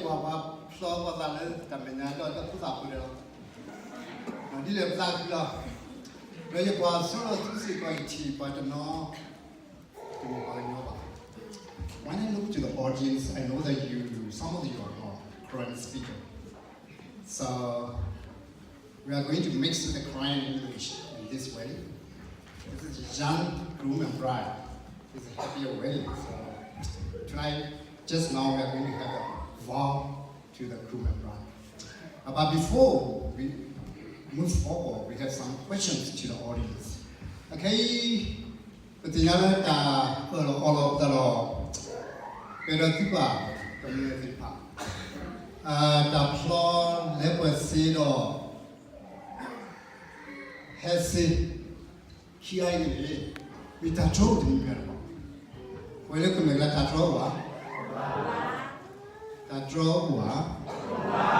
ပှၤဖျီပှၤသးလၢတၢ်မဲာ်ညါဒီးတၢ်သူၣ်သးပူၤဒီးလီၤ. ဒ်လဲၣ်ပသးခုလီၤ. ဒီးယကွၢ်ဆိလီၤသုစ့ၢ်ကီးယထံၣ်ပှၤတနီၤ တမ့ၢ်ပှၤကညီဘၣ်. When I look to the audience, I know that you, some of you are not Karen speaker. So we are going to mix with the Karen and English in this way. This is young groom and bride. It's a happier way. So tonight, just now, we are going to have a vow to the groom and bride. Uh, but before we move forward, we have some questions to the audience. Okay, ပသ့ၣ်ညါလၢတၢ်အၢၣ်လီၤအီလီၤပသးဒီး ပဒီးသုဘၣ် ကမျၢၢ်သ့ၣ်တဖၣ် တၢ်ဖျီလဲၤပှဲၤစ့ဒီး ဟဲစ့ ခံဂၤအံၤန့ၣ် မ့ၢ်တၢ်တြီအိၣ်တမံၤမံၤလီၤ. ပဝဲလၢကမျၢၢ်ကျါတၢ်တြီအိၣ်ဧါ. တၢ်တြီအိၣ်ဧါ. တဲဘၣ်တဘၣ်လီၤ. မ့ၢ်တၢ်တြီအိၣ်တမံၤမံၤဧါ. တအိၣ်ဘၣ်. မ့ၢ်အ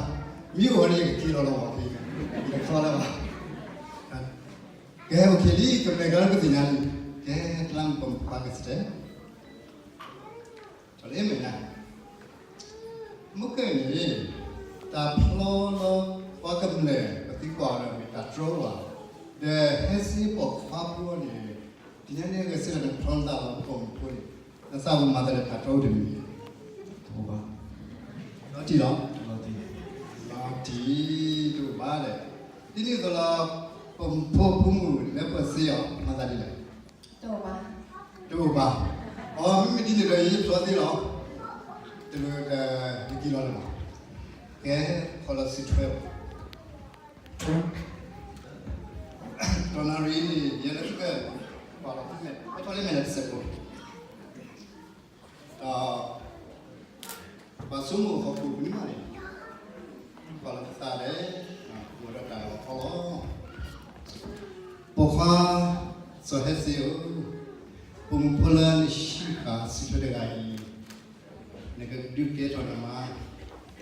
ိၣ်ဝဲလၢယကက့ၤလီၤလီၤဝဲဖဲ ယတဖျီလၢၤဘၣ်. ကဲ okay လံ ကမျၢၢ်ကျါလၢပသ့ၣ်ညါလံ. ကဲ ကျါမ့ၢ်ပမ့ၢ်ပှၤကစတဲ လၢမဲာ်ညါ မုၢ်ကၢၢ်န့ၣ် တၢ်ဖျီလၢပှၤကမျၢၢ် ပသံကွၢ်အီၤဒီးမ့ၢ်တၢ်တြီအိၣ်ဧါ, ဒီးဟဲစ့ပိာ်ခွါဖိန့ၣ် တနံၤညါန့ၣ်ဂဲၤဆၢထၢၣ်နဖျီနသးလီၤ ပိာ်မုၣ်ဖိန့ၣ် နသးပူၤမၤသးဒီးတၢ်တြီအိၣ်တမံၤ တအိၣ်ဘၣ်. လီၤတံၢ်လီၤ. လီၤတံၢ် တအိၣ်ဘၣ်လဲၣ်. ဒ်န့ၣ်အသိးလီၤ ပဖိဖိမုၣ်လဲၤပှဲၤစ့အီၤ မၤသးဒ်လဲၣ်. တအိၣ်ဘၣ်. တအိၣ်ဘၣ်. အီ မ့မ့ၢ်ဒ်န့ၣ်ဒီး ယဖျီသ့လီၤ. တလိၣ်ဒီး ယက့ၤလီၤလၢၤဘၣ်. ကဲ ခီလီၤစုထွဲ တနၣ်ရံၣ်န့ၣ် ယဲလၢသုက ပှၤလီၤ ဟဲထီၣ်လၢမဲာ်ညါတစဲးဖိ ဒီး ပှၤဆိကမိၣ်ဟီၣ်ခိၣ်ပနံၤမးန့ၣ် ပှၤလီၤပသးလဲၣ် အိၣ်ဒီးတၢ်အီၣ်လီၤ ပိာ်ခွါ စီၤဟဲစ့ဧၢ, ပိာ်မုၣ်ဖိလၢနဟံးဃာ်စုထွဲတဂၤအံၤ နကဒုးကဲထီၣ်နမါ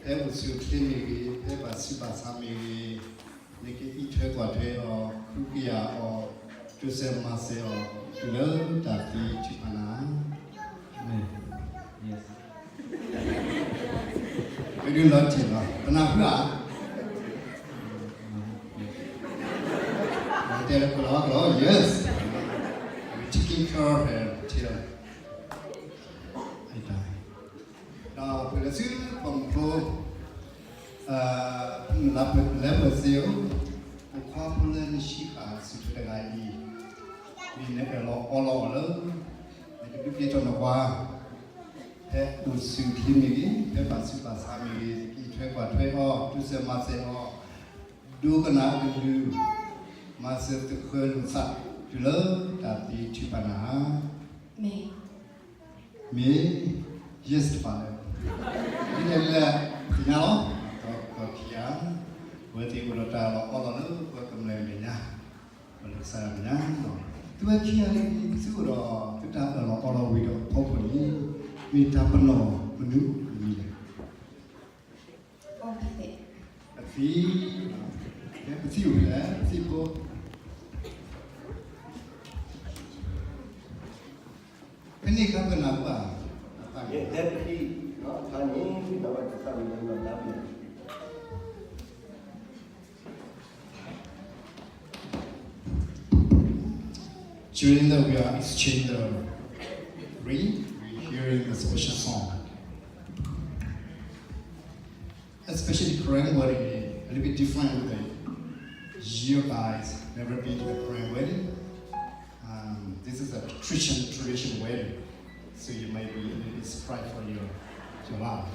ဖဲအိၣ်ဆူၣ်အိၣ်ချ့မ့ၢ်ဂ့ၤ, ဖဲဘၣ်ဆူးဘၣ်ဆါမ့ၢ်ဂ့ၤ, နကအံးထွဲကွၢ်ထွဲအီၤ, ဃုကယာ်အီၤ, တိစၢၤမၤစၢၤအီၤ တုၤလၢတၢ်သံထုးဖးနၤ. မ့ၢ် ဒုးလီၤတံၢ်လီၤ ပနၢ်ဟူဧါ. တဲလၢကလီကလီ yes, I'm taking care of her till I die. ဒီးပှၤလၢစုပိာ်မုၣ်ဖိ လၢပှဲၤစ့ဧၢ, ပိာ်ခွါဖိလၢနဟံးဃာ်စုထွဲတဂၤအံၤ မ့ၢ်နအၢၣ်လီၤအီလီၤအီၤလၢ နကဒုးကဲထီၣ်နဝၤ ဖဲအိၣ်ဆူၣ်အိၣ်ချ့မ့ၢ်ဂ့ၤ, ဖဲဘၣ်ဆူးဘၣ်ဆါမ့ၢ်ဂ့ၤ, ကအံးထွဲကွၢ်ထွဲအီၤ, တိစၢၤမၤစၢၤအီၤ, ဒိကနၣ်အကလုၢ်, မၤစၢၤသုးဃၢလိာ်သး တုၤလၢတၢ်သံထုးဖးနၤ. မ့ၢ် မ့ၢ် yes တဖၣ်လၢ ဒ်လဲၣ်ဒ်လဲၣ် သ့ၣ်ညါလီၤ ဒီးကီၢ်ခံဂၤ အဝဲသ့ၣ်အိၣ်ဒီးတၢ်အၢၣ်လီၤအီလီၤလၢပှၤကမျၢၢ်မဲာ်ညါ ပှၤလၢကစၢ်ယွၤမဲာ်ညါ သုဝဲခံဂၤန့ၣ် သုအိၣ်ဒီးသုတၢ်အၢၣ်လီၤအီလီၤဝံၤဒီးအဖီခိၣ်န့ၣ် မ့ၢ်တၢ်ပနီၣ်မနုၤတမံၤလဲၣ်. ပသံ, ပသံအိၣ်ဖဲလဲၣ် ပသံဖိ ဖဲန့ၣ်ခါပနၢ်ဟူဘၣ် အခါန့ၣ် ဒီးဘၣ်တသးမံၤလၢလီၤလးပူၤ During that we are exchanging the ring, we hearing the special song. Especially Karen wedding, a little bit different with the you guys never been to the Karen wedding. Um, this is a Christian tradition wedding, so you might be a little bit surprised for your, your life.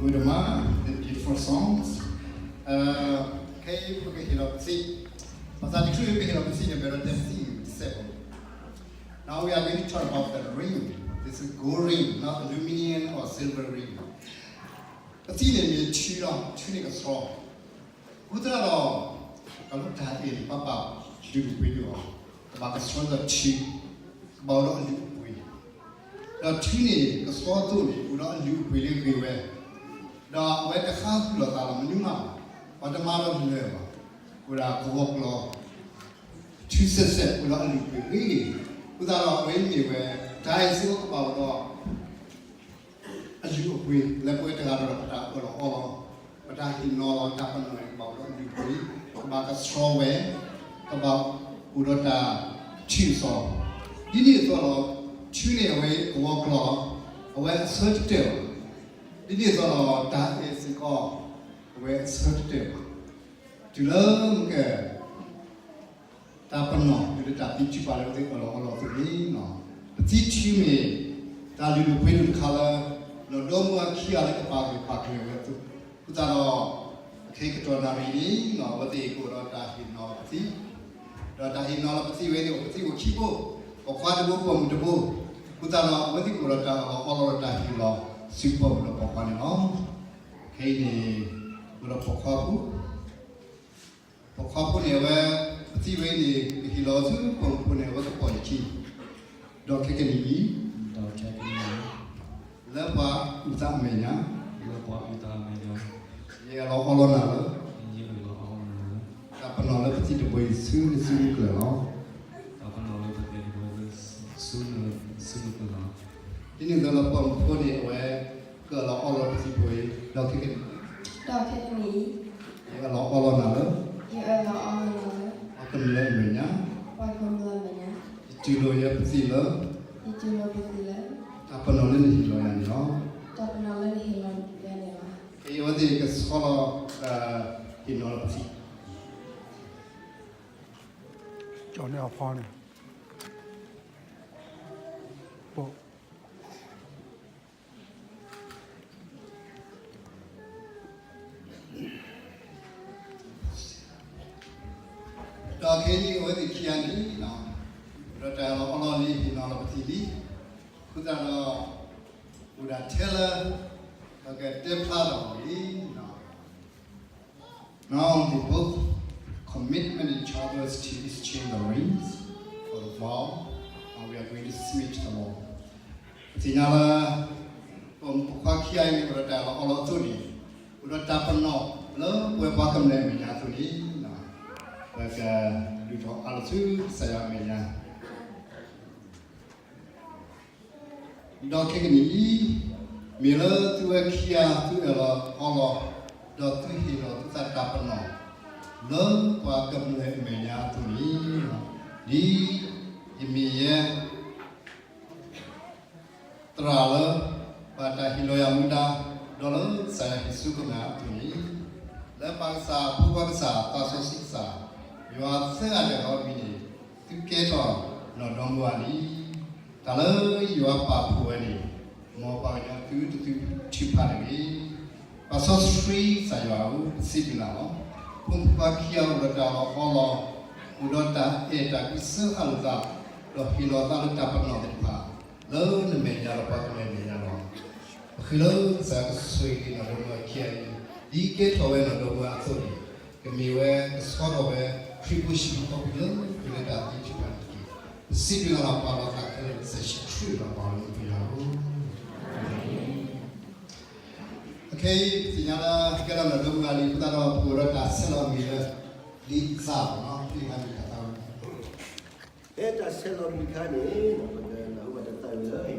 မုၢ်တမါ, the beautiful songs. ခဲအံၤပကဟ့ၣ်လီၤပသံၣ်, ဘၣ်ဆၣ်တချုးပဟ့ၣ်လီၤပသံၣ်န့ၣ် ပအဲၣ်ဒိးတဲပသံၣ်တစဲးဖိ. Now we are going to talk about the ring. This is gold ring, not aluminium or silver ring. ပသံၣ်န့ၣ်မ့ၢ်ထုလီၤ, ထုန့ၣ်ကဆှီ. အဃိသတးဒီး တၢ်လၢတၢ်အဲၣ်န့ၣ် ပဘၣ်လုၢ်ဒိၣ်ပှ့ၤဒိၣ်အီၤ, ကဘၣ်ကဆှီဒီးထု, ကဘၣ်အိၣ်ဒီးအလုၢ်အပှ့ၤ, ဒီးထုန့ၣ်ကဆှီအသိးန့ၣ် အိၣ်ဒီးအလုၢ်အပှ့ၤလၢအဂ့ၤဝဲ, ဒီးအဝဲတဃါဃုာ်လိာ်သးလီၤ, မနုၤမး, ပှၤတမၤဒီးတလၢာ်ဘၣ်, အိၣ်ဒီးကဝီၤကျီၤ, ထုစဲးစဲး အိၣ်ဒီးအလုၢ်အပှ့ၤဂ့ၤဂ့ၤ, အဃိသတးဒီးအဝဲအံၤမ့ၢ်ဝဲ တၢ်အဲၣ်စ့ၢ်ကီးကဘၣ်အိၣ်ဒီး အလုၢ်အပှ့ၤ လၢပဝဲတဂၤဒီးပတၢ်အၢၣ်လီၤအီလီၤ, ပတၢ်ဟ့ၣ်နီၤလီၤတၢ်ပနီၣ်န့ၣ် ကဘၣ်အိၣ်ဒီးအလုၢ်အပှ့ၤ, ကဘၣ်ကဆှီဝဲ, ကဘၣ်အိၣ်ဒီးတၢ်ထုကဖၣ်, ဒ်န့ၣ်အသိးလီၤ, ထုန့ၣ်အဝဲကဝီၤကျီၤလီၤ, အဝဲအဆၢတတၢၢ်လီၤ, ဒ်န့ၣ်အသိးလီၤ, တၢ်အဲၣ်စ့ၢ်ကီး အဝဲအဆၢတတၢၢ်လီၤ, တုၤလၢမ့ၢ်က တၢ်ပနီၣ် တုၤလၢတၢ်သံထုကဖၣ်လၢပသ့ၣ်အၢၣ်လီၤအီလီၤအသိးန့ၣ်, ပသံၣ်ထုမ့ၢ် တၢ်လုၢ်ဒိၣ်ပှ့ၤဒိၣ်တခါလၢ နီၢ်ဒီမါခံဂၤလၢကပာ်ဂၢၢ်ပာ်ကျၢၤဝဲအသိး, အဃိသတးဒီး ခဲအံၤကတီၢ်နၣ်ရံၣ်န့ၣ် အဝဲသ့ၣ်ကအိၣ်ဒီးတၢ်ဟ့ၣ်နီၤပသံၣ်, ဒီးတၢ်ဟ့ၣ်နီၤလီၤပသံၣ်ဝဲန့ၣ် အိၣ်ပသံၣ်အိၣ်ခံဘိ, ပိာ်ခွါတဘိ ပိာ်မုၣ်တဘိ, အဃိသတးဒီး အဝဲသ့ၣ်ကအိၣ်ဒီးတၢ်အၢၣ်လီၤအီလီၤဒီးတၢ်ဟ့ၣ်လီၤဆူပိာ်မုၣ်ဒီးပိာ်ခွါန့ၣ်လီၤ. ခဲအံၤန့ၣ် အိၣ်ဒီးပိာ်ခွါဖိ ပိာ်ခွါဖိန့ၣ် အဝဲ ပသံၣ်ဝဲအံၤန့ၣ် ကဟ့ၣ်လီၤဆူပိာ်မုၣ်ဖိန့ၣ် အဝဲကပိာ်ယခံ, ဒီးခဲကနံၣ်အံၤ, ဒီးခဲကနံၣ်အံၤ, လၢပှၤအုၣ်သးအမဲာ်ညါ, လၢပှၤအုၣ်သးအမဲာ်ညါ, ယအၢၣ်လီၤအီလီၤနၤလၢ, ယအၢၣ်လီၤအီလီၤနၤလၢ, တၢ်ပနီၣ်လၢပသံၣ်တဘိအံၤဆူနစုနကလၢၤလီၤ, တၢ်ပနီၣ်လၢပသံၣ်တဘိအံၤ ဆူနစုနကလၢၤလီၤ. ဒ်န့ၣ်အသိးလီၤ ပိာ်မုၣ်ဖိန့ၣ် အဝဲ ကအၢၣ်လီၤအီလီၤပသံၣ်ဖိအံၤ ဒီးခဲကနံၣ်, ဒီးခဲကနံၣ်အံၤ, ယအၢၣ်လီၤအီလီၤနၤလၢ, ယအၢၣ်လီၤအီလီၤနၤလၢ, ပှၤကမျၢၢ်အမဲာ်ညါ, ပှၤကမျၢၢ်အမဲာ်ညါ, ယတူၢ်လိာ်ယဲပသံၣ်လၢ, ယတူၢ်လိာ်ပသံၣ်လၢ, တၢ်ပနီၣ်လၢနဟ့ၣ်လီၤယၤန့ၣ်လီၤ, တၢ်ပနီၣ်လၢနဟ့ၣ်လီၤယၤန့ၣ်လီၤ. ခဲအံၤအဝဲသ့ၣ်ကဆှီလီၤ, ဟ့ၣ်နီၤလီၤပသံၣ် ကၠီန့ၢ်အဖီန့ၣ်, ပိာ် ဒီးခဲအံၤအဝဲသ့ၣ်ခံဂၤန့ၣ်, ဒီးတၢ်အၢၣ်လီၤအီလီၤလံ ဟ့ၣ်နီၤလီၤပသံၣ်လံ, အဃိသတးဒီး, အိၣ်ဒၣ်ထဲလၢ, ပကတဲဖျါထီၣ်အီၤလံ. Now they both commitment each other to exchange the rings for the vow, and we are going to submit the law. ပသ့ၣ်ညါလၢ ပိာ်မုၣ်ပိာ်ခွါခံဂၤအံၤန့ၣ် အိၣ်ဒီးတၢ်အၢၣ်လီၤအီလီၤအသိးန့ၣ်, အိၣ်ဒီးတၢ်ပနီၣ်လၢပဝဲပှၤကမျၢၢ်အမဲာ်ညါအသိးန့ၣ်, ပကလုၢ်ထီၣ်အါထီၣ်ဆူကစၢ်ယွၤအမဲာ်ညါ ဒီးခဲကနံၣ်အံၤ, မ့ၢ်လၢသုဝဲခံဂၤ သုအၢၣ်လီၤအီလီၤ, ဒီးသုဟ့ၣ်လီၤသုသးတၢ်ပနီၣ်, လၢပှၤကမျၢၢ်အမဲာ်ညါအသိးန့ၣ်, ဒ်ယမ့ၢ်ယဲ သရၣ်လၢ ဘၣ်တၢ်ဟ့ၣ်လီၤယၤမူဒါ, ဒီးလၢကစၢ်ယွၤဟ့ၣ်ဆူကမၣ်အသိးန့ၣ်, လၢပၢ်ကစၢ်, ဖိခွါကစၢ်, သးစီဆှံကစၢ်, ယွၤသၢဂၤတဂၤအံၤန့ၣ်, သုကဲထီၣ်နီၢ်ဒီမါလံ. တၢ်လၢယွၤပာ်ဖှိၣ်ဝဲန့ၣ်, မ်ပှၤကညီသုတသုထုးဖးတဂ့ၤ. ပၢ်စီဆှံကစၢ်ယွၤဧၢ, ပစံးဘျုးနၤလီၤ. ဖိမုၣ်ဖိခွါခံဂၤအိၣ်ဒီးတၢ်အၢၣ်လီၤအီလီၤ, အိၣ်ဒီးတၢ်အဲၣ်တၢ်ကွံစၢဃာ်လိာ်သး, ဒီးဟ့ၣ်လီၤသးလၢတၢ်ပနီၣ်သ့ၣ်တဖၣ်, လၢနမဲာ်ညါဒီးပှၤကမျၢၢ်အမဲာ်ညါလီၤ. ပဃ့လၢကစၢ်ယွၤကဆိၣ်ဂ့ၤက့ၤနီၢ်ဒီမါခံဂၤအံၤ, ဒ်ကဲထီၣ်ဝဲနီၢ်ဒီမါအသိးန့ၣ်, ကမ့ၢ်ဝဲကဆှီထီၣ်ဝဲ ခရံာ်ဖိဟံၣ်ဖိဃီဖိလၢပလဲၤတၢ်သံထုကဖၣ်န့ၣ်တက့ၢ်. ပစံးဘျုးနၤလီၤ ပၢ်လီၤသးခဲလၢာ် ကစၢ်ယ့ၣ်ၡူးခရံာ်လၢပှၤလၢမူခိၣ်ယွၤဧၢ. ဖဲအံၤ သ့ၣ်ညါလၢ ကဲထီၣ်လၢဒိကနၣ်လံ အဃိသတးဒီး ပအိၣ်ဒီးတၢ်ဆဲးလီၤမံၤလၢ လံာ်သၣ်မ့ၢ်နီၤ လံာ်သၣ်မံၤတၢ်သၣ်ဝဲ ဖဲတၢ်ဆဲးလီၤမံၤခါန့ၣ် ပကနၢ်ဟူဘၣ်တၢ်သးဝံၣ်လၢ အံၤမး